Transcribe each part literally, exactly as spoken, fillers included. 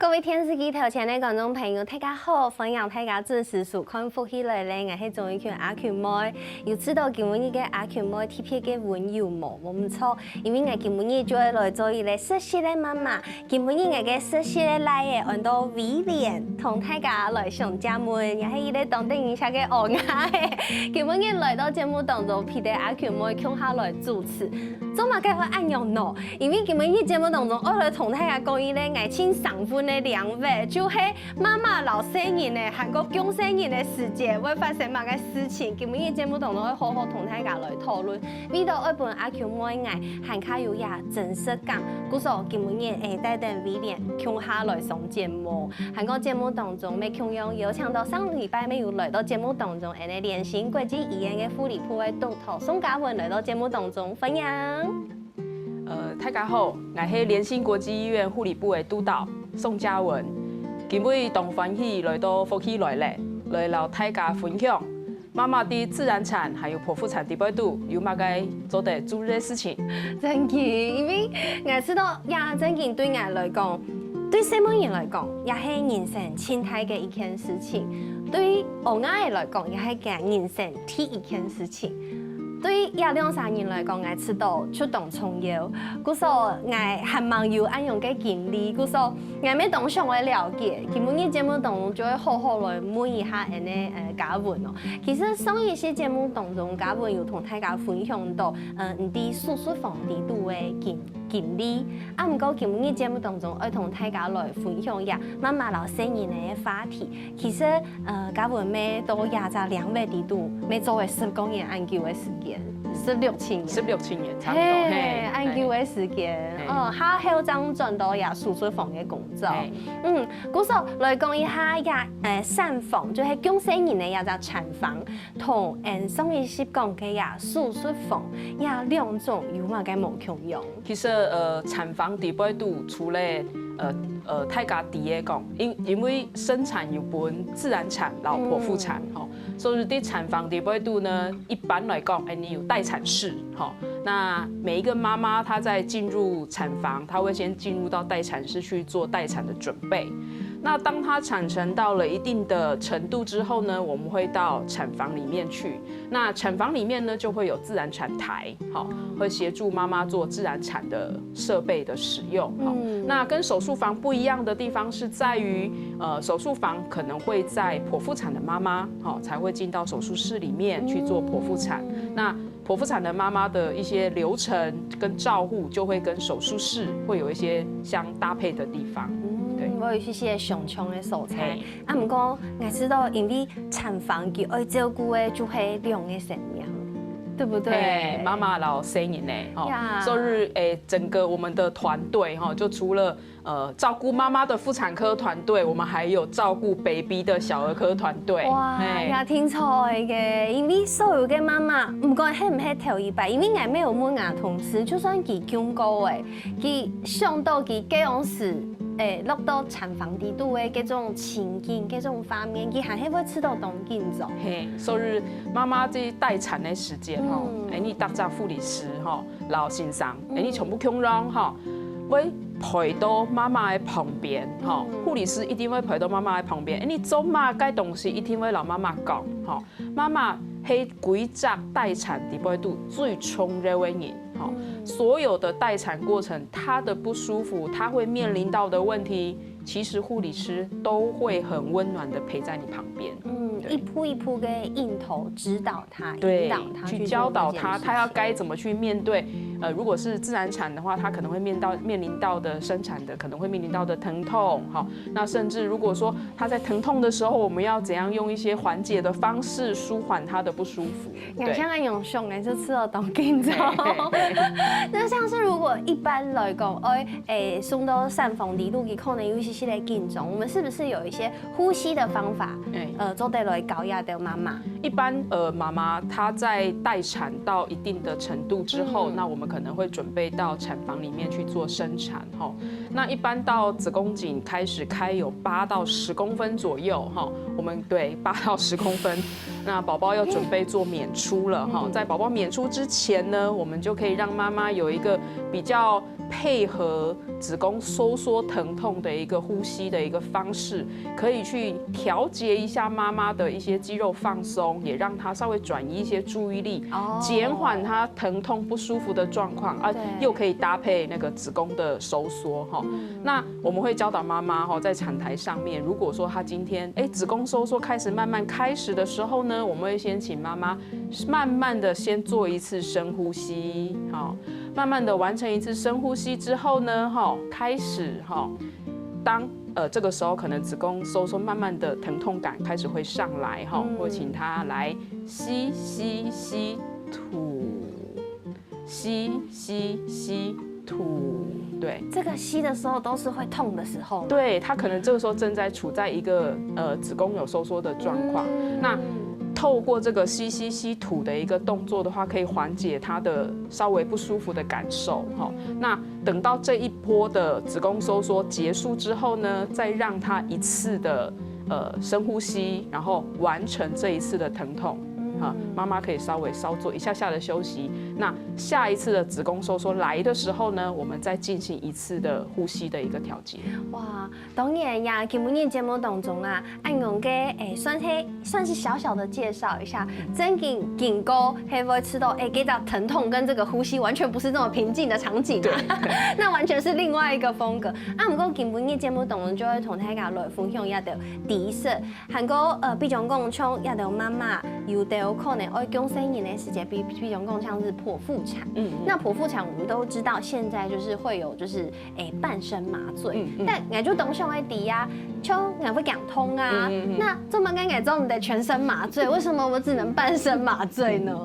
各位電視機頭前个觀眾朋友，大家好！歡迎大家準時收看《福氣來了》，𠊎係鍾玉群阿群妹。有知著今晡日个阿群妹特別个溫柔無？無毋著，因為𠊎今晡日就會來做一個實習个媽媽。今晡日𠊎个實習个倈仔安到威廉，同大家來相借問，也係一個當得人惜个阿伢仔。今晡日來到節目當中，陪等阿群妹共下來主持。做麼个會恁樣呢？ 因為今晡日節目當中，愛來同大家講一個𠊎盡生份个領域，就係媽媽摎細人仔，還過降細人个時節會發生麼个事情。今晡日節目當中會好好同大家來討論。為著愛分阿群妹𠊎還較有這真實感，故所今晡日會帶等威廉共下來上節目。還過節目當中，乜共樣邀請著上禮拜乜有來到節目當中，𠊎个聯心國際醫院个護理部个督導宋嘉文來到節目當中，歡迎。 呃，大家好，𠊎係聯心國際醫院護理部个督導宋嘉文。今晡日當歡喜來到福氣來了，來摎大家分享媽媽在自然產還有剖腹產裡背肚有麼个做得注意个事情。真个，因為𠊎知著，這真个對𠊎來講，對細妹人來講，也係人生盡大个一件事情；對阿伢仔來講，也係佢人生第一件事情。 對這兩儕人來講，𠊎知著就當重要。故所𠊎還吂有恁樣个經歷，故所𠊎乜當想愛了解。今晡日節目當中就會好好來問一下𠊎个呃嘉文哦。其實上一集節目當中，嘉文有同大家分享著，呃，你在手術房裡肚个經經歷。啊，毋過今晡日節目當中，愛同大家來分享一下媽媽摎細人仔个話題。其實 呃，嘉文乜在這隻領域裡肚乜做了十幾年恁久个時間，十六七年。十六七年，差不多，嘿，嘿，恁久个時間，嘿。哦，下後正轉到這手術房个工作。嘿。嗯，故所來講一下這，呃，產房，就係降細人个這隻產房，同𠊎上一集講个這手術房，這兩種有麼个無共樣？ 其實，呃，產房裡背肚除了，呃，呃，大家知个講，因，因為生產有分自然產摎剖腹產，嗯。吼，所以在產房裡背肚呢，一般來講，哎，你有待產室，吼，那每一個媽媽她在進入產房，她會先進入到待產室去做待產的準備。那當她產程到了一定的程度之後呢，我們會到產房裡面去。那產房裡面呢，就會有自然產台， 好，會協助媽媽做自然產的設備的使用，好。嗯。那跟手術房不一樣的地方是在於，呃，手術房可能會在剖腹產的媽媽，好，才會進到手術室裡面去做剖腹產。嗯。那剖腹產的媽媽的一些流程跟照護，就會跟手術室會有一些相搭配的地方。嗯，對。有一些相像的所在。嘿。啊，毋過，𠊎知著，因為產房佢愛照顧个就係兩個生命，對不對？嘿，媽媽摎細人仔，吼。呀。所以，誒，整個我們的團隊，吼，就除了，呃，照顧媽媽的婦產科團隊，我們還有照顧baby的小兒科團隊。哇，嘿。也挺著个，因為所有个媽媽，毋管係毋係頭一擺，因為𠊎乜有問𠊎同事，就算佢降過个，佢想到佢該央時，誒，落到產房裡肚个該種情景、該種畫面，佢還係會試著當緊張。嘿，所以媽媽在待產个時間吼，嗯。誒，你逐隻護理師吼，摎先生，誒，你全部共樣吼，會陪到媽媽个旁邊吼，嗯。護理師一定會陪到媽媽个旁邊，誒，你做麼个東西一定會摎媽媽講吼。 媽媽係歸隻待產裡背肚最重要个人，吼。嗯。所有的待產過程，她的不舒服，她會面臨到的問題，其實護理師都會很溫暖地陪在你旁邊。嗯，對。一步一步个引導、指導她、對，引導她去做這件事情。去教導她，她要該怎麼去面對。呃，如果是自然產的話，她可能會面到，面臨到的生產的，可能會面臨到的疼痛，吼。那甚至如果說 她在疼痛的時候，我們要怎樣用一些緩解的方式舒緩她的不舒服？對。𠊎像恁樣想个，就試著當緊張。嘿，嘿，嘿。那像是如果一般來講，哎，誒，送到產房裡肚，佢可能有一些些个緊張，我們是不是有一些呼吸的方法，哎。呃，做得來教這兜媽媽？一般，呃，媽媽她在待產到一定的程度之後，嗯。那我們可能會準備到產房裡面去做生產，吼。 那一般到子宮頸開始開有八到十公分左右，哈，我們，對，八到十公分，那寶寶要準備做娩出了，哈。嗯。在寶寶娩出之前呢，我們就可以讓媽媽有一個比較配合子宫收缩疼痛的一个呼吸的一个方式，可以去调节一下妈妈的一些肌肉放松，也让她稍微转移一些注意力，哦减缓她疼痛不舒服的状况啊对，又可以搭配那个子宫的收缩哈。那我们会教导妈妈哈，在产台上面，如果说她今天哎子宫收缩开始慢慢开始的时候呢，我们会先请妈妈慢慢的先做一次深呼吸，好，慢慢的完成一次深呼吸之后呢，哈，开始哈，当呃这个时候可能子宫收缩，慢慢的疼痛感开始会上来哈，嗯我请她来吸吸吸吐，吸吸吸吐，对。这个吸的时候都是会痛的时候吗？对，她可能这个时候正在处在一个呃子宫有收缩的状况，那透过这个吸吸吸吐的一个动作的话，可以缓解她的稍微不舒服的感受哈。那等到这一波的子宫收缩结束之后呢，再让她一次的呃深呼吸，然后完成这一次的疼痛。哈，妈妈可以稍微稍做一下下的休息。那下一次的子宫收缩来的时候呢，我们再进行一次的呼吸的一个调节。哇，当然呀，今晡日节目当中啊，恁樣个，哎，算是算是小小的介绍一下，正經經過，係會知道，哎，這个疼痛跟這个呼吸完全不是這麼平靜的場景啊，那完全是另外一個風格。啊，毋過今晡日節目當中就會同大家來分享一下知識，還過呃，比如講像一兜媽媽，有兜可能愛降細人个時節，比比如講像是剖腹產，嗯，那剖腹產我們都知道現在就是會有就是哎，半身麻醉。嗯嗯但𠊎就當想愛知啊，像𠊎會驚痛啊，嗯嗯嗯那做麼个𠊎做毋得全身麻醉？為什麼我只能半身麻醉呢？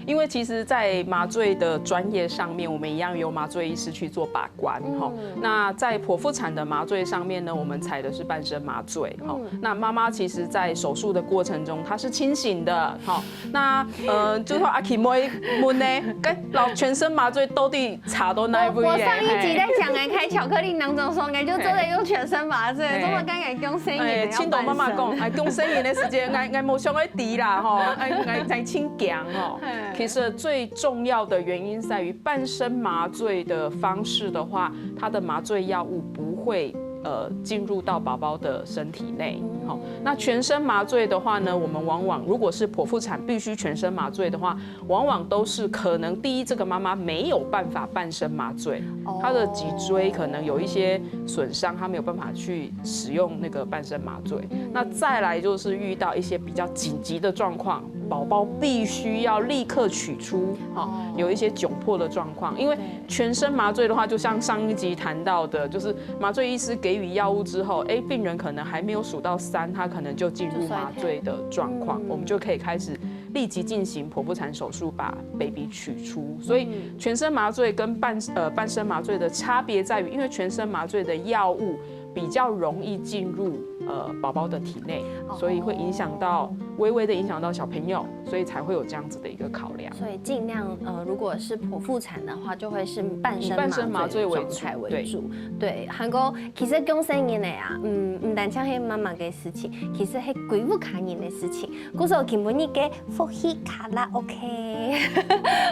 因为其实，在麻醉的专业上面，我们一样由麻醉医师去做把关哈。那在剖腹产的麻醉上面呢，我们采的是半身麻醉哈。那妈妈其实，在手术的过程中，她是清醒的哈。那呃，就说阿奇妹问呢，跟老全身麻醉到底差到哪位我我上一集在講哎開巧克力囊肿的時候，哎就做得用全身麻醉，嘿做麼个𠊎降細人哎，个要青豆媽媽半身講，哎，降細人个時間，𠊎𠊎無想愛知啦吼，哎，𠊎𠊎清講吼。嘿其实最重要的原因在于半身麻醉的方式的话，它的麻醉药物不会呃进入到宝宝的身体内。好，那全身麻醉的话呢，我们往往如果是剖腹产必须全身麻醉的话，往往都是可能第一，这个妈妈没有办法半身麻醉，她的脊椎可能有一些损伤，她没有办法去使用那个半身麻醉。那再来就是遇到一些比较紧急的状况，宝宝必须要立刻取出，哈、有一些窘迫的状况，因为全身麻醉的话，就像上一集谈到的，就是麻醉医师给予药物之后，哎，病人可能还没有数到三，他可能就进入麻醉的状况，我们就可以开始立即进行剖腹产手术，把 baby 取出。所以全身麻醉跟半呃半身麻醉的差别在于，因为全身麻醉的药物比较容易进入呃宝宝的体内，所以会影响到微微的影响到小朋友，所以才会有这样子的一个考量。所以尽量呃，如果是剖腹产的话，就会是半身以半身麻醉为主状态为主。对，还过其实降生人的啊，嗯，毋单淨係妈妈个事情，其实係归屋下人的事情。故所今晡日个福氣卡拉 OK，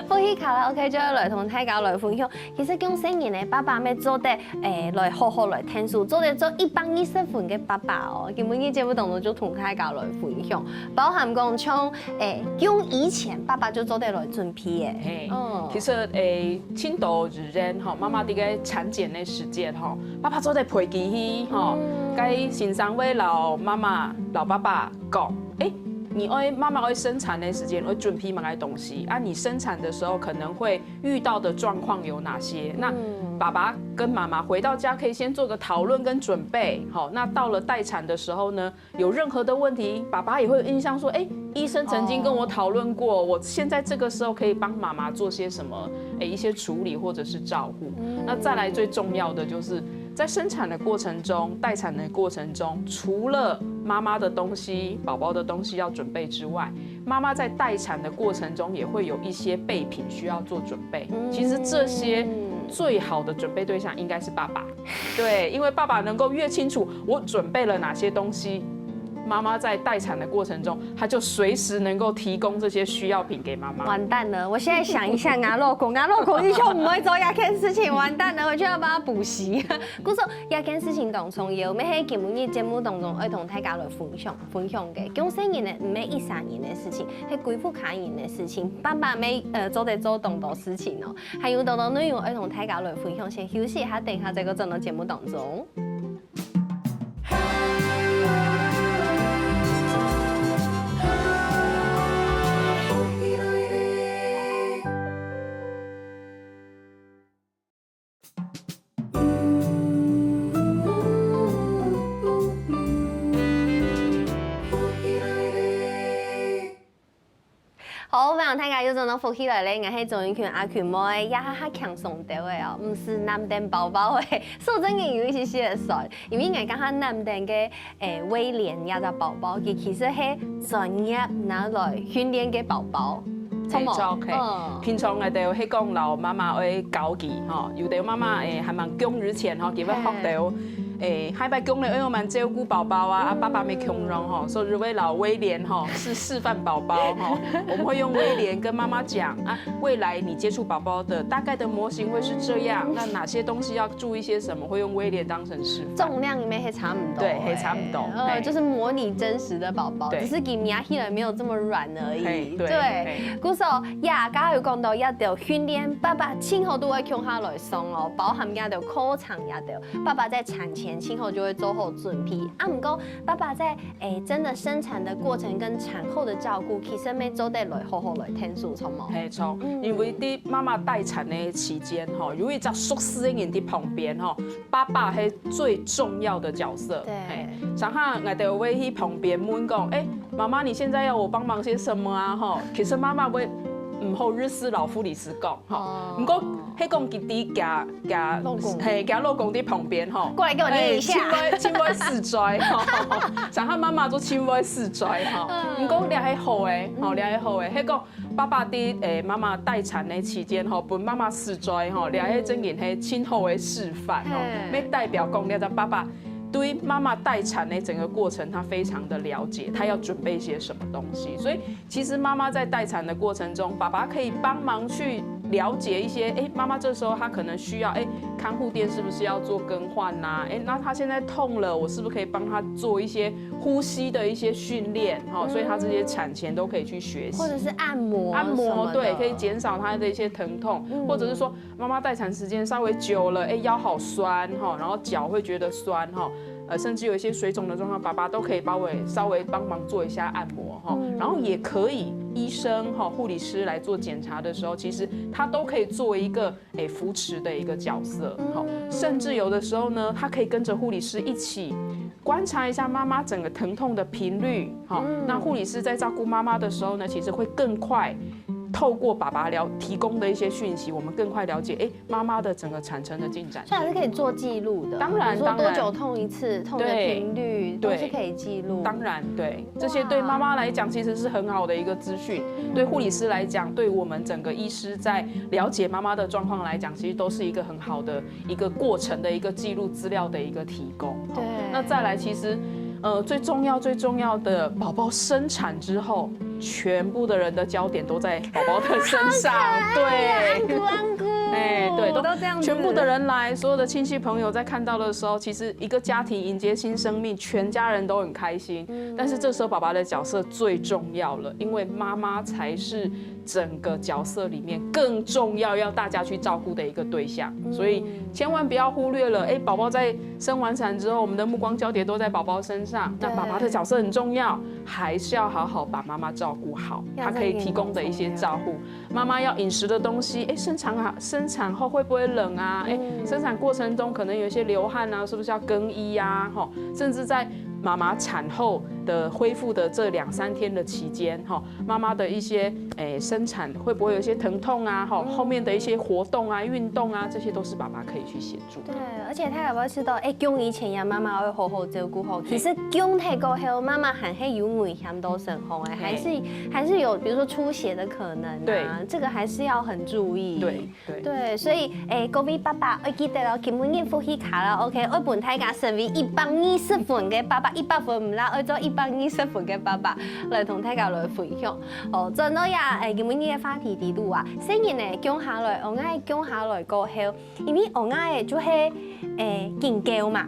福氣卡拉 OK 就要来同大家来分享。其实降生人的爸爸乜做得，诶，来好好来听书，做得做一百二十分个爸爸哦。今晡日节目当中就同大家来分享，包含讲像，诶，降以前爸爸就做得来准备诶。嘿，嗯其实诶，青豆之前吼，妈妈在个产检的时间吼，爸爸做得陪佢去吼，该先生会老妈妈、老爸爸讲，诶，你爱妈妈爱生产的时间，会准备么个东西啊？你生产的时候可能会遇到的状况有哪些？那爸爸跟妈妈回到家可以先做个讨论跟准备，好，那到了待产的时候呢，有任何的问题，爸爸也会有印象说，哎，医生曾经跟我讨论过，我现在这个时候可以帮妈妈做些什么，哎，一些处理或者是照顾。那再来最重要的就是在生产的过程中、待产的过程中，除了妈妈的东西、宝宝的东西要准备之外，妈妈在待产的过程中也会有一些备品需要做准备。其实这些最好的准备对象应该是爸爸，对，因为爸爸能够越清楚我准备了哪些东西，妈妈在待产的过程中，她就随时能够提供这些需要品给妈妈。完蛋了！我现在想一下，俺老公，俺老公以前不会做这件事情，完蛋了，我就要帮他补习。故所这件事情当中，有没有今日节目当中，爱同大家来分享分享个？降細人呢，毋係一儕人个事情，係歸屋下人个事情。爸爸乜呃做得做當多事情哦，还有當多内容爱同大家来分享。先休息一下，等一下再过转到节目当中。好，欢迎大家又轉到福氣來了，𠊎係鍾英群阿群妹，這下較輕鬆兜个哦，毋使揇等包包个，手真个有一些些个痠，因為𠊎剛剛揇等个，誒，威廉這隻包包，佢其實係專業拿來訓練个包包，著無？係，著，係。嗯。平常𠊎兜係講摎媽媽愛教佢吼，有兜媽媽誒還蠻強之前吼，佢會學到，誒，下擺降了愛慢慢照顧寶寶啊，啊，爸爸乜共樣吼，所以會摎威廉吼是示範寶寶吼，我們會用威廉跟媽媽講啊，未來你接觸寶寶的大概的模型會是這樣，那哪些東西要注意些什麼，會用威廉當成示範。重量應該係差不多，對，係差不多，哦，係。就是模擬真實的寶寶，對。只是佢摸起來沒有這麼軟而已。係，對，對。係。故所，呀，剛剛有講到，這兜訓練爸爸盡好都會共下來上哦，包含這兜課程這兜，爸爸在產前盡好就會做好準備。啊，毋過爸爸在，誒，真的生產的過程跟產後的照顧，其實乜做得來好好來聽說，著無？係，著，嗯。因為在媽媽待產的期間吼，有一隻熟識的人在旁邊吼， 爸爸係最重要的角色。對。係，常常𠊎兜會去旁邊問講，誒，媽媽，你現在要我幫忙些什麼啊？吼，其實媽媽會毋好意思摎護理師講，吼。哦。毋過，係講佢知佢，佢，老公。係，佢老公在旁邊，吼。過來給我捏一下。誒，盡會，盡會使嘴，吼。常常媽媽就盡會使嘴，吼。嗯。毋過，這係好个，吼，這係好个。係講， 爸爸在，誒，媽媽待產的期間吼，分媽媽使嘴吼，這係真正係盡好的示範吼，係。乜代表講，這隻爸爸對媽媽待產的整個過程，他非常的了解，他要準備些什麼東西。所以其實媽媽在待產的過程中，爸爸可以幫忙去了解一些，誒，媽媽這時候她可能需要，誒，看護店是不是要做更換吶？誒，那她現在痛了，我是不是可以幫她做一些 呼吸的一些訓練，吼，嗯。所以他這些產前都可以去學習。或者是按摩按摩，什麼的。對，可以減少他的一些疼痛，嗯。或者是說媽媽待產時間稍微久了，誒，腰好痠，吼，然後腳會覺得痠，吼，呃，甚至有一些水腫的狀況，爸爸都可以稍微，稍微幫忙做一下按摩，吼，嗯。然後也可以醫生，吼，護理師來做檢查的時候，其實他都可以做一個 誒，扶持的一個角色，吼，甚至有的時候呢，他可以跟著護理師一起觀察一下媽媽整個疼痛的頻率，吼，嗯。那護理師在照顧媽媽的時候呢，其實會更快透過爸爸了，提供的一些訊息，我們更快了解，誒，媽媽的整個產程的進展。所以還是可以做記錄的，當然，比如說多久痛一次，當然。痛的頻率，對。都是可以記錄。對。當然，對。 這些對媽媽來講其實是很好的一個資訊，對護理師來講，對我們整個醫師在了解媽媽的狀況來講，其實都是一個很好的一個過程的一個記錄資料的一個提供。對。那再來，其實，呃，最重要最重要的，寶寶生產之後，全部的人的焦點都在寶寶的身上。好可愛呀，对。安姑安姑，哎，对，都都这样子。全部的人来，所有的亲戚朋友在看到的时候，其实一个家庭迎接新生命，全家人都很开心。嗯。但是这时候爸爸的角色最重要了，因为妈妈才是整个角色里面更重要，要大家去照顾的一个对象。嗯。所以千万不要忽略了，哎，宝宝在生完产之后，我们的目光焦点都在宝宝身上，那爸爸的角色很重要，对。还是要好好把妈妈照顾好，要她可以提供的一些照顾。再给我们讲。 妈妈要饮食的东西，哎，生产啊，生产后会不会冷啊？哎，嗯。生产过程中可能有一些流汗啊，是不是要更衣啊？吼，甚至在妈妈产后的恢复的这两三天的期间，吼，妈妈的一些，哎，生产会不会有一些疼痛啊？吼，嗯。后面的一些活动啊、运动啊，这些都是爸爸可以去协助的。对，而且大家有没有知道，哎，降以前呀，妈妈要好好照顾好。对。其实降忒过后，妈妈还是有危险到生活的，还是，对。还是有，比如说出血的可能啊，对。这个还是要很注意。对。 对。对，所以，哎，各位爸爸，要记得哦，今晡日福气卡拉OK，要分大家成为一百二十分的爸爸。一百分毋罅，愛做一百二十分个爸爸，來同大家來分享。哦，轉到呀，誒，今晡日个話題裡肚啊，細人仔降下來，哦，𠊎降下來過後，因為𠊎个就係，誒，緊噭嘛，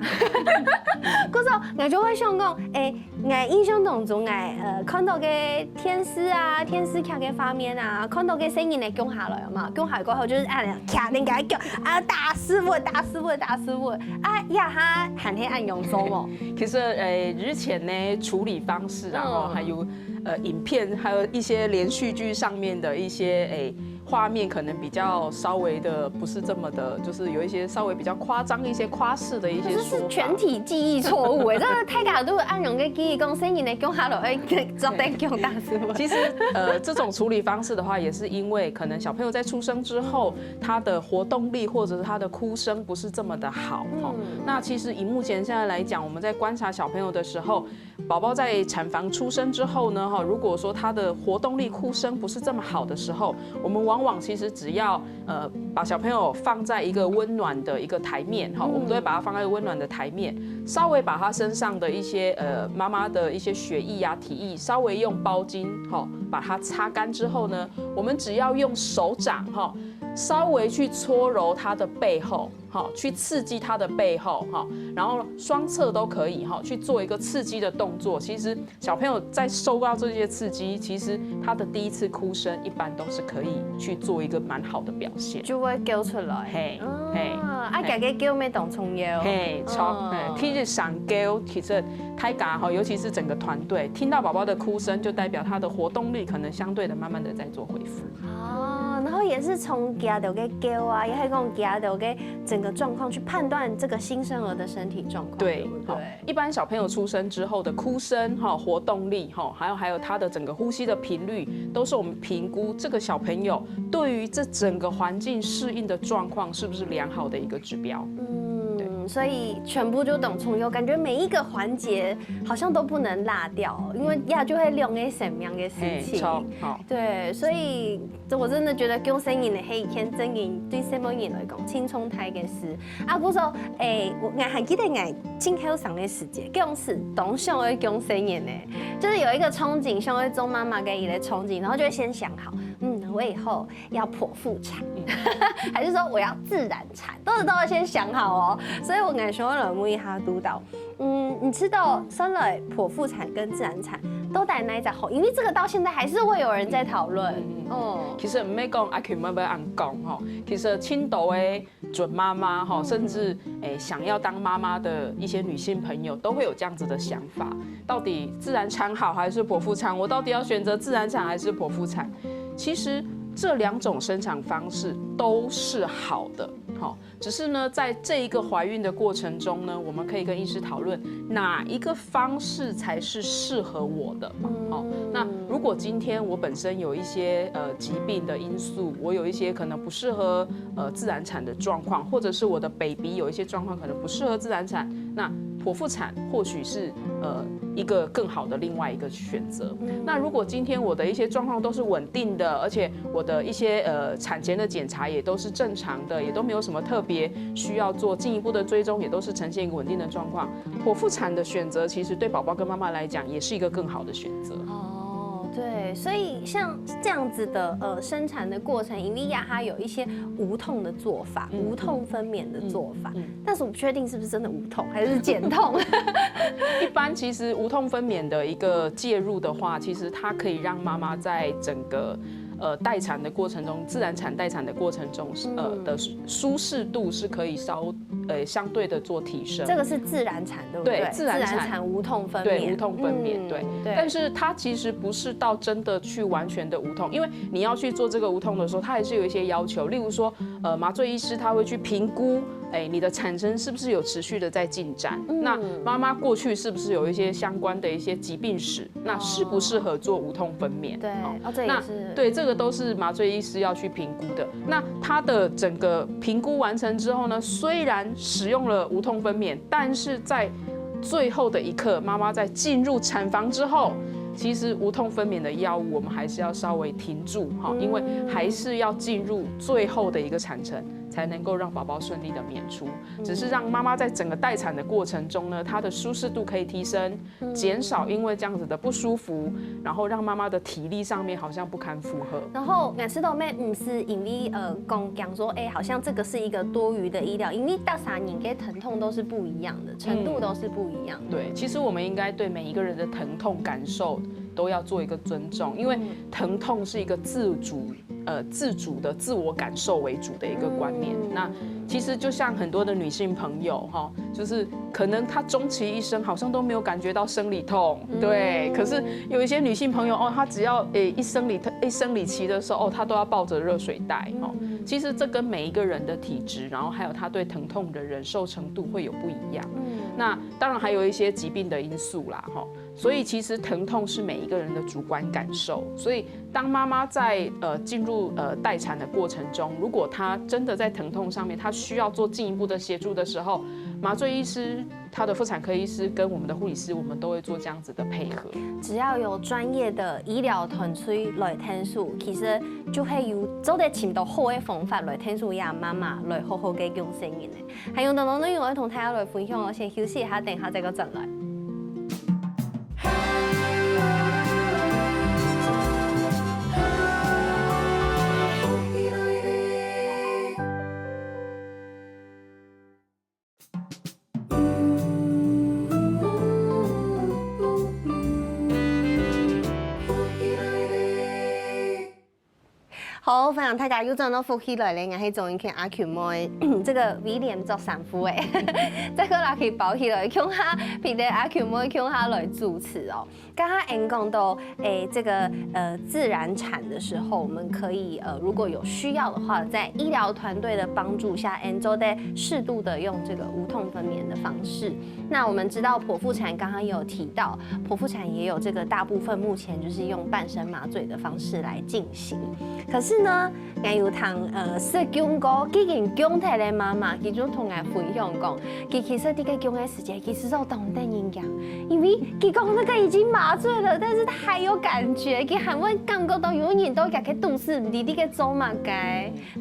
故所𠊎就會想講，誒，𠊎印象當中，𠊎，呃，看到个電視啊、電視劇个畫面啊，看到个細人仔降下來嘛，降下來過後就是恁樣，徛等該噭啊，打屎朏，打屎朏，打屎朏，啊，這下還係恁樣做無？其實，誒，日前呢，處理方式啊，嗯吼，還有呃影片，還有一些連續劇上面的一些誒畫面，可能比較稍微的不是這麼的，就是有一些稍微比較誇張一些誇飾的一些這是說法。全體記憶錯誤誒，這个大家都有恁樣个記憶，講細人仔降下來，誒，做得降打屎朏。其實，呃，這種處理方式的話，也是因為可能小朋友在出生之後，他的活動力或者是他的哭聲不是這麼的好。哦，那其實以目前現在來講，我們在觀察小朋友的時候，寶寶在產房出生之後呢，哈，如果說他的活動力、哭聲不是這麼好的時候，我們往往其實只要呃把小朋友放在一個溫暖的一個台面，哈，我們都會把它放在溫暖的台面，稍微把他身上的一些呃媽媽的一些血液啊、體液稍微用包巾，哈，把它擦乾之後呢，我們只要用手掌，哈，稍微去搓揉他的背後。 好，去刺激他的背後哈，然後雙側都可以哈，去做一個刺激的動作。其實小朋友在受到這些刺激，其實他的第一次哭聲一般都是可以去做一個蠻好的表現。就會噭出來。嘿，啊，嘿，啊，家己噭乜當重要。嘿，著，嗯嘿，第一日上噭，其實大家哈，尤其是整個團隊，聽到寶寶的哭聲，就代表他的活動力可能相對的慢慢的在做恢復。哦，然後也是從佢兜个噭啊，也還講佢兜个整個狀況去判斷這個新生兒的身體狀況，對對不對？一般小朋友出生之後的哭聲哈、活動力哈，還有還有他的整個呼吸的頻率，都是我們評估這個小朋友對於這整個環境適應的狀況是不是良好的一個指標。嗯，所以全部就當重要，感覺每一個環節好像都不能落掉，因為這就係兩個生命个事情。嘿，著，好。對，所以我真的覺得降細人仔係一件真正對細妹人來講，盡重大个事。啊，故所，誒，𠊎還記得𠊎盡後生个時節，當時當想愛降細人仔，就是有一個憧憬，想愛做媽媽个一個憧憬，然後就會先想好，嗯，我以後要剖腹產，還是說我要自然產，都是都要先想好哦。所以𠊎想愛來問一下督導，嗯，你知道生來剖腹產跟自然產到底哪一隻好？因為這個到現在還是會有人在討論。哦，其實毋係講阿Q乜乜恁講吼，其實盡多个準媽媽吼，甚至誒想要當媽媽的一些女性朋友，都會有這樣子的想法：到底自然產好還是剖腹產？我到底要選擇自然產還是剖腹產？其實這兩種生產方式都是好的，好。 只是呢，在這一個懷孕的過程中呢，我們可以跟醫師討論哪一個方式才是適合我的。好，那如果今天我本身有一些呃疾病的因素，我有一些可能不適合呃自然產的狀況，或者是我的baby有一些狀況可能不適合自然產，那剖腹產或許是呃一個更好的另外一個選擇。那如果今天我的一些狀況都是穩定的，而且我的一些呃產前的檢查也都是正常的，也都沒有什麼特別需要做進一步的追蹤，也都是呈現一個穩定的狀況。剖腹產的選擇其實對寶寶跟媽媽來講也是一個更好的選擇。哦，對，所以像這樣子的呃生產的過程，因為呀它有一些無痛的做法，無痛分娩的做法，但是我不確定是不是真的無痛還是減痛。一般其實無痛分娩的一個介入的話，其實它可以讓媽媽在整個呃待產的過程中，自然產待產的過程中，呃的舒適度是可以稍呃相對的做提升。這個是自然產，對不對？對，自然產自然產無痛分娩，對，無痛分娩，嗯對。對。但是它其實不是到真的去完全的無痛，因為你要去做這個無痛的時候，它還是有一些要求，例如說，呃，麻醉醫師他會去評估，哎，你的產程是不是有持續的在進展？那媽媽過去是不是有一些相關的一些疾病史？那適不適合做無痛分娩？對，好哦，這也那是對，這個都是麻醉醫師要去評估的。那他的整個評估完成之後呢，雖然使用了無痛分娩，但是在最後的一刻，媽媽在進入產房之後，其實無痛分娩的藥物我們還是要稍微停住哈，因為還是要進入最後的一個產程。才能够让宝宝顺利的娩出。只是让妈妈在整个待产的过程中呢，她的舒适度可以提升，减少因为这样子的不舒服，然后让妈妈的体力上面好像不堪负荷。然后感受到妹毋是因为呃讲讲说，哎，好像这个是一个多余的医疗，因为大家人的疼痛都是不一样的，程度都是不一样的。对，其实我们应该对每一个人的疼痛感受都要做一个尊重，因为疼痛是一个自主呃自主的自我感受为主的一个观念。那其实就像很多的女性朋友哈，就是可能她终其一生好像都没有感觉到生理痛，对。可是有一些女性朋友哦，她只要诶一生理一生理期的时候哦，她都要抱着热水袋哦。其实这跟每一个人的体质，然后还有她对疼痛的忍受程度会有不一样。那当然还有一些疾病的因素啦哈。所以其实疼痛是每一个人的主观感受，所以当妈妈在呃进入呃待产的过程中，如果她真的在疼痛上面，她需要做进一步的协助的时候，麻醉医师、她的妇产科医师跟我们的护理师，我们都会做这样子的配合。只要有专业的医疗团队来听手，其实就会有做得寻到好的方法来听手，让妈妈来好好个养生人呢。还有哪哪内容要同大家来分享哦，先休息一下，等一下再个转来。好，歡迎大家又轉到福氣來了，𠊎係鍾英權阿權妹，這個威廉著衫褲誒，再過來去包起來，共下陪著阿權妹共下來主持哦。剛剛𠊎講到，誒，這個呃自然產的時候，我們可以呃如果有需要的話，在醫療團隊的幫助下，𠊎做得適度的用這個無痛分娩的方式。那我們知道剖腹產剛剛也有提到，剖腹產也有這個大部分目前就是用半身麻醉的方式來進行。可是呢，𠊎有聽呃識降過，既經降忒个媽媽，佢就同𠊎分享講，佢其實在該降个時節，其實都當得人驚，因為佢講那個已經麻醉了，但是他還有感覺，佢還會感覺到有人到佢个肚屎，毋知在該做麼个。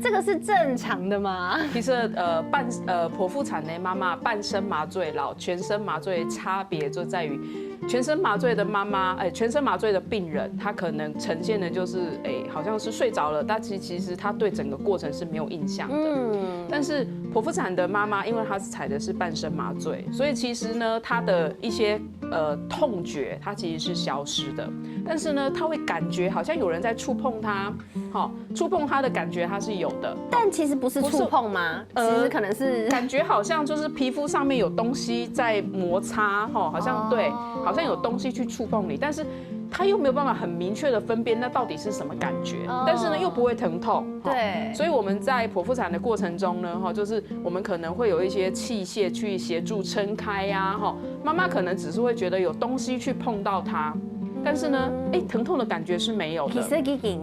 這個是正常的嗎？其實呃半呃剖腹產的媽媽半身麻醉摎全身麻醉差別就在於，全身麻醉的媽媽，哎，全身麻醉的病人，他可能呈現的就是，哎，好像是睡着了，但其其实他对整个过程是没有印象的。嗯，但是剖腹产的妈妈，因为她是采的是半身麻醉，所以其实呢，她的一些呃痛觉，它其实是消失的。但是呢，她会感觉好像有人在触碰她，好，触碰她的感觉她是有的。但其實不是觸碰嗎？其實可能是感覺好像就是皮膚上面有東西在摩擦，吼，好像對，好像有東西去觸碰你，但是他又沒有辦法很明確的分辨那到底是什麼感覺，但是呢又不會疼痛，吼。對，所以我們在剖腹產的過程中呢，哈，就是我們可能會有一些器械去協助撐開呀，哈，媽媽可能只是會覺得有東西去碰到她，但是呢，哎，疼痛的感覺是沒有的。其實已經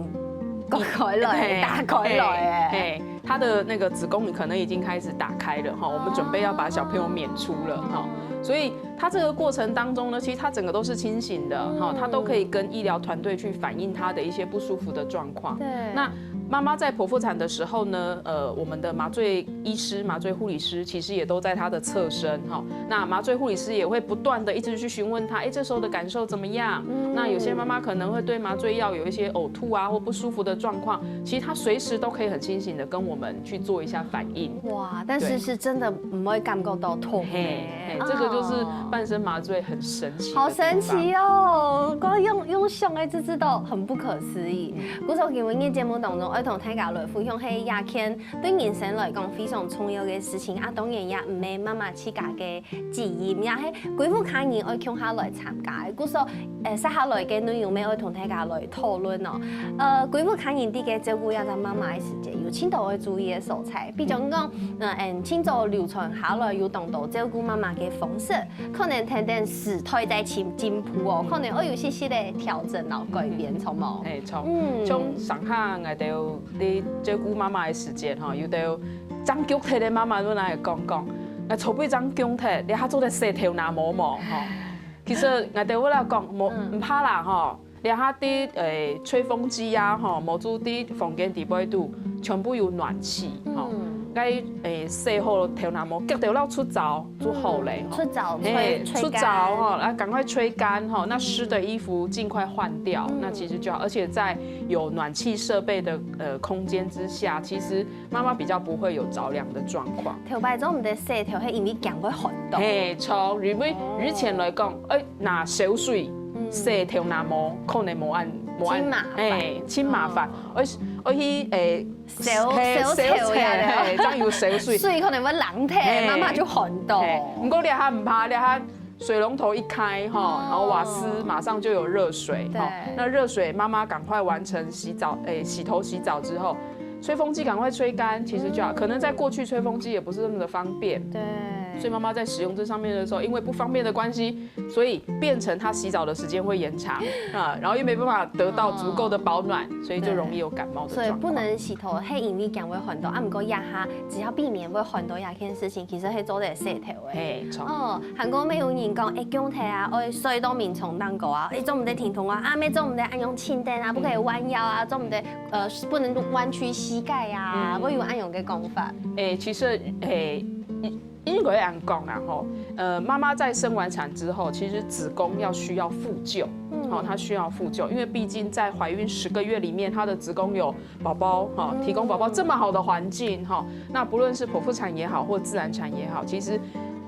割開來，打開來，哎。她的那個子宮可能已經開始打開了哈，我們準備要把小朋友娩出了哈，所以她這個過程當中呢，其實她整個都是清醒的哈，她都可以跟醫療團隊去反映她的一些不舒服的狀況。對，那媽媽在剖腹產的時候呢，呃，我們的麻醉醫師、麻醉護理師其實也都在她的側身哈。那麻醉護理師也會不斷的一直去詢問她，哎，這時候的感受怎麼樣？那有些媽媽可能會對麻醉藥有一些嘔吐啊或不舒服的狀況，其實她隨時都可以很清醒的跟我們去做一下反應。哇，但是是真的不會感覺到痛。嘿，嘿，這個就是半身麻醉很神奇的地方。好神奇哦！光用用想哎，這知道很不可思議。故所今晡日節目當中，愛同大家來分享係一件對人生來講非常重要的事情啊，當然也毋係媽媽自家个責任，也係歸屋下人愛共下來參加的。故所，呃，接下來个內容，愛同大家來討論哦。呃，歸屋下人在該照顧這隻媽媽的時節，有盡多愛注意的所在，比如講，呃，嗯，盡早流傳下來有當多照顧媽媽个方式，可能等等時代在進進步哦，可能愛有些些个調整哦，改變，著無？嘿，著。嗯，像上下𠊎兜在照顧媽媽的時節吼，有兜張腳忒个媽媽都拿來講講，𠊎坐背張弓忒，你還做得洗頭那毛毛吼。其實𠊎兜會來講，無毋怕啦吼。 這下在，欸，吹風機啊，吼，無就在房間底背肚，全部有暖氣，吼。該，欸，洗好頭那毛，結條落出燥就好咧，吼。出燥，嘿，吹，吹乾。出燥，吼，啊，趕快吹乾，吼，那濕的衣服盡快換掉，嗯。那其實就好，而且在有暖氣設備的，呃，空間之下，其實媽媽比較不會有着涼的狀況。頭擺做毋得洗頭，係因為驚會寒到。嘿，著，因為以前來講，欸，拿燒水，嗯。洗頭那毛，可能無恁，無恁，真麻煩。嘿，真麻煩。哦。而，而且，欸， 燒，嘿，燒臭呀，對吧？嘿，這樣有燒水。水可能會冷忒，嘿。媽媽就寒到。嘿，不過這下毋怕，這下水龍頭一開，吼，哦。然後瓦斯馬上就有熱水，對。吼，那熱水媽媽趕快完成洗澡，欸，洗頭洗澡之後，吹風機趕快吹乾，其實就好。嗯。可能在過去吹風機也不是那麼的方便，對。所以媽媽在使用這上面的時候，因為不方便的關係， 所以變成她洗澡的時間會延長，啊，然後又沒辦法得到足夠的保暖，哦。所以就容易有感冒的狀況。對。所以不能洗頭，係因為驚會寒到。啊，毋過這下只要避免會寒到這件事情，其實係做得洗頭个。嘿，著。哦，還過乜有人講，欸，降頭啊，愛睡到眠床頂高啊，欸，做毋得停動啊，啊，乜做毋得恁樣靜等啊，不可以彎腰啊，做毋得，呃，不能彎曲膝蓋啊，嗯。會有恁樣个講法。欸，其實，欸， 應該恁講啦吼，呃，媽媽在生完產之後，其實子宮要需要復舊，嗯。吼，她需要復舊，因為畢竟在懷孕十個月裡面，她的子宮有寶寶，哈，嗯。提供寶寶這麼好的環境，哈，那不論是剖腹產也好，或自然產也好，其實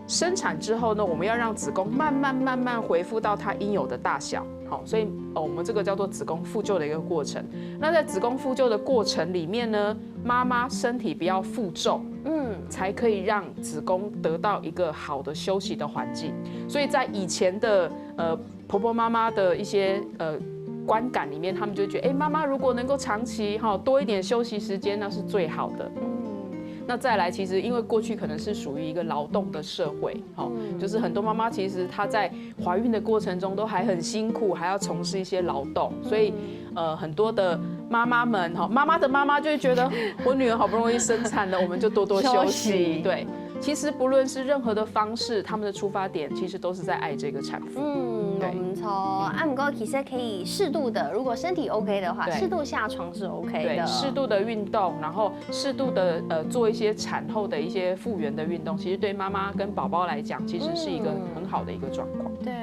生產之後呢，我們要讓子宮慢慢慢慢恢復到它應有的大小，好，所以，呃，我們這個叫做子宮復舊的一個過程。那在子宮復舊的過程裡面呢，媽媽身體不要負重，嗯。才可以讓子宮得到一個好的休息的環境。所以在以前的，呃，婆婆媽媽的一些，呃，觀感裡面，他們就覺得，欸，媽媽如果能夠長期，哈，多一點休息時間，那是最好的。嗯。那再來，其實因為過去可能是屬於一個勞動的社會，哈，嗯。就是很多媽媽其實她在懷孕的過程中都還很辛苦，還要從事一些勞動，所以，嗯。呃，很多的媽媽們，哈，媽媽的媽媽就會覺得，我女兒好不容易生產了，我們就多多休息。休息。對，其實不論是任何的方式，他們的出發點其實都是在愛這個產婦。嗯，對。沒錯。啊，不過其實可以適度的，如果身體OK的話，對。適度下床是OK的。對，適度的運動，然後適度的，呃，做一些產後的一些復原的運動，其實對媽媽跟寶寶來講，其實是一個很好的一個狀況。嗯。對，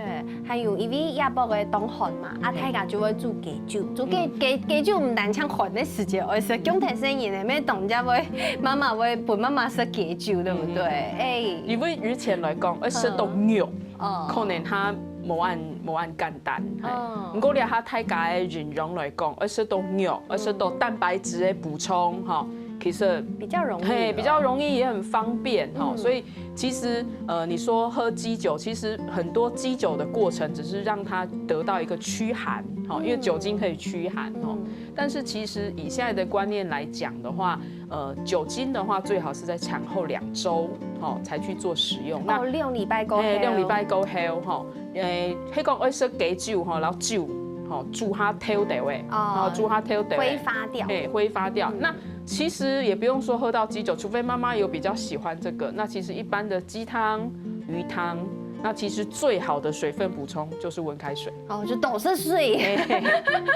還有因為這駁个當寒嘛，啊，對。大家就會煮雞酒，煮雞，嗯。雞，雞酒毋單淨寒个時節，而係降頭細人个，每當日會，媽媽會分媽媽食雞酒，對不對？嗯。欸。因為以前來講，愛食到肉，嗯。可能佢無恁，無恁簡單，嘿。嗯。不過這下大家个營養來講，愛食到肉，愛食到蛋白質个補充，吼， 其實比較容易了。嘿，比較容易也很方便，吼，嗯。所以其實，呃，你說喝雞酒，其實很多雞酒的過程只是讓它得到一個驅寒，吼，因為酒精可以驅寒，吼。嗯。但是其實以現在的觀念來講的話，呃，酒精的話最好是在產後兩週，吼，才去做使用。那，哦，兩禮拜過後。嘿，兩禮拜過後，吼，欸，係講愛食雞酒，吼，然後酒，吼，煮下透掉个，哦，吼，煮下透掉个。揮發掉。嘿，揮發掉。嗯。那 其實也不用說喝到雞酒，除非媽媽有比較喜歡這個。那其實一般的雞湯、魚湯，那其實最好的水分補充就是溫開水。哦，就多食水。嘿，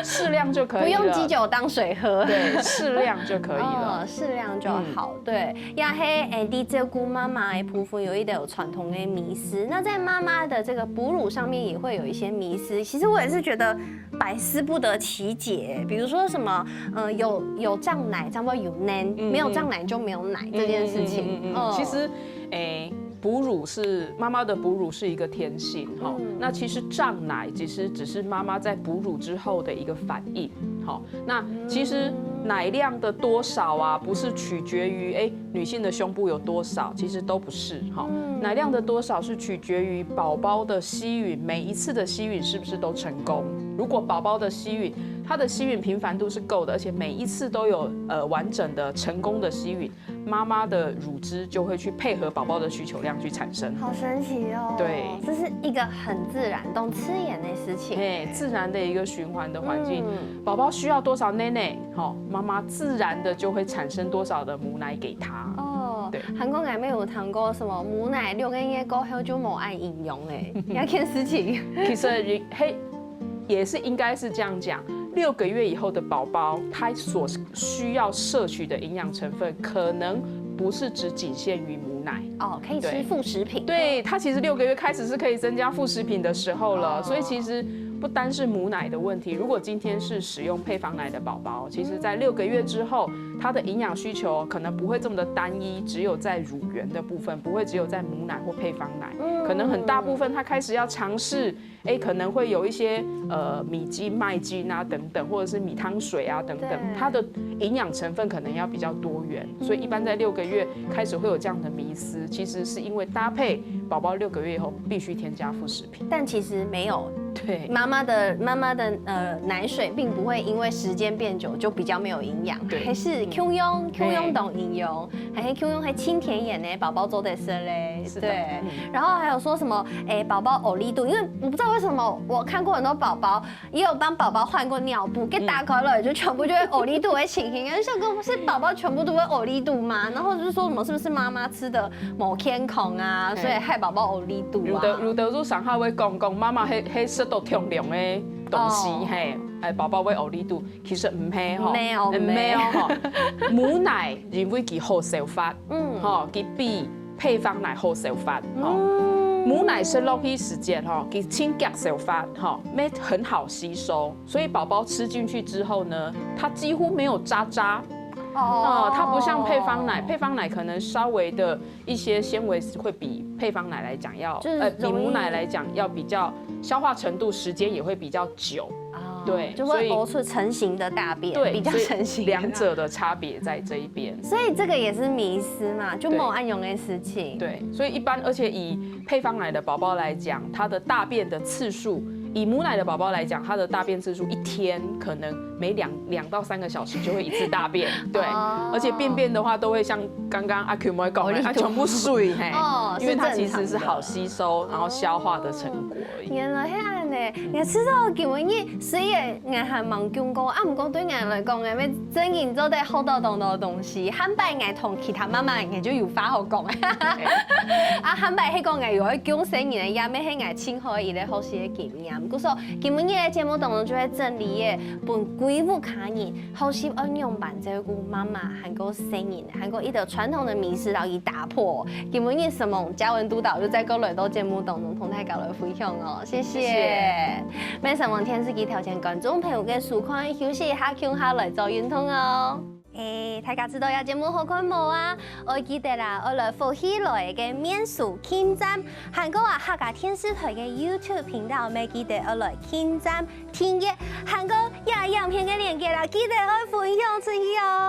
適量就可以了。不用雞酒當水喝。對，適量就可以了。哦，適量就好。嗯。對，也係，欸，在照顧媽媽的部分有一點有傳統的迷思。那在媽媽的這個哺乳上面也會有一些迷思。其實我也是覺得 百思不得其解。比如說什麼，呃，有，有脹奶，差不多有奶，嗯，沒有脹奶就沒有奶這件事情。嗯，嗯，嗯，嗯，嗯。哦。其實，欸，哺乳是，媽媽的哺乳是一個天性，哈。嗯。那其實脹奶其實只是媽媽在哺乳之後的一個反應，哈。那其實奶量的多少啊，不是取決於，欸， 女性的胸部有多少，其實都不是，哈。嗯。奶量的多少是取決於寶寶的吸吮，每一次的吸吮是不是都成功。如果寶寶的吸吮，他的吸吮頻繁度是夠的，而且每一次都有，呃，完整的成功的吸吮，媽媽的乳汁就會去配合寶寶的需求量去產生。好神奇哦。對。這是一個很自然、當自然的事情。嘿，自然的一個循環的環境。嗯。寶寶需要多少奶奶， 吼，媽媽自然的就會產生多少的母奶給他。哦，對。還過𠊎乜有聽過什麼母奶六個月過後就無恁營養欸，這件事情。其實也，嘿，也是應該是這樣講，六個月以後的寶寶，他所需要攝取的營養成分可能不是只仅限于母奶。哦，可以吃对副食品。对，它其实六个月开始是可以增加副食品的时候了，哦所以其实不单是母奶的问题。如果今天是使用配方奶的宝宝，其实在六个月之后，他的营养需求可能不会这么的单一，只有在乳源的部分，不会只有在母奶或配方奶，嗯可能很大部分他开始要尝试。哎，可能会有一些呃米精、麦精啊等等，或者是米汤水啊等等，对它的营养成分可能要比较多元，所以一般在六个月开始会有这样的迷思，其实是因为搭配宝宝六个月以后必须添加副食品。但其实没有，对，妈妈的妈妈的呃奶水并不会因为时间变久就比较没有营养，对还是 Q 用 Q 用懂营养，还是 Q 用还清甜眼呢，宝宝做得吃嘞，是的对。嗯然后还有说什么，哎，宝宝屙痢肚，因为我不知道为什么我看过很多宝宝，也有帮宝宝换过尿布，给打开了就全部就会屙痢肚的情形，就想说是宝宝全部都会屙痢肚吗？然后就是说什么是不是妈妈吃的某天孔啊，嘿所以害宝宝屙痢肚啊？有的有的就上下会讲讲，妈妈迄迄食到重量的东西，哦嘿，哎，宝宝会屙痢肚，其实毋系吼，没有毋系哦吼，母奶因为佢好消化，嗯吼，佢比配方奶好消化，吼。嗯母奶食落去時節吼，佢清潔消化，吼，乜很好吸收，所以寶寶吃進去之後呢，它幾乎沒有渣渣，哦，它不像配方奶，配方奶可能稍微的一些纖維會比配方奶來講要，就是呃，比容易母奶來講要比較消化程度時間也會比較久。啊对就会所以屙出成型的大便，对，比较所以成型的大便。两者的差别在这一边。所以这个也是迷思嘛，就没有按用的事情。对，所以一般，而且以配方奶的宝宝来讲，它的大便的次数，以母奶的宝宝来讲，它的大便次数一天可能每两两到三个小时就会一次大便，对，哦而且便便的话都会像刚刚阿 Q 妹讲的，哦你它全部水嘿，哦因为它是正常的其实是好吸收然后消化的成果而已。原来係恁呢，你知道今晡日雖然𠊎還吂降過，啊，毋過對𠊎來講，𠊎乜真正做得學到當多東西。下擺𠊎同其他媽媽，𠊎就有話好講。啊，下擺係講𠊎有愛降細人个，也乜係𠊎盡好个一個學習个經驗。故所，今晡日个節目當中就會整理个，分歸屋下人學習愛仰般照顧媽媽，還過細人，還過一個傳統个迷思，然後去打破。今晡日承蒙嘉文督導又再過來到節目當中，同大家來分享哦，謝謝。謝謝乜承蒙電視機頭前觀眾朋友个收看，休息一下，共下來做運動哦。誒，大家知道這節目好看無啊？愛記得啦，愛來福氣來个面書網站，還過啊客家電視台个YouTube頻道，乜記得愛來網站訂閱，還過這影片个連結啦，記得愛分享出去哦。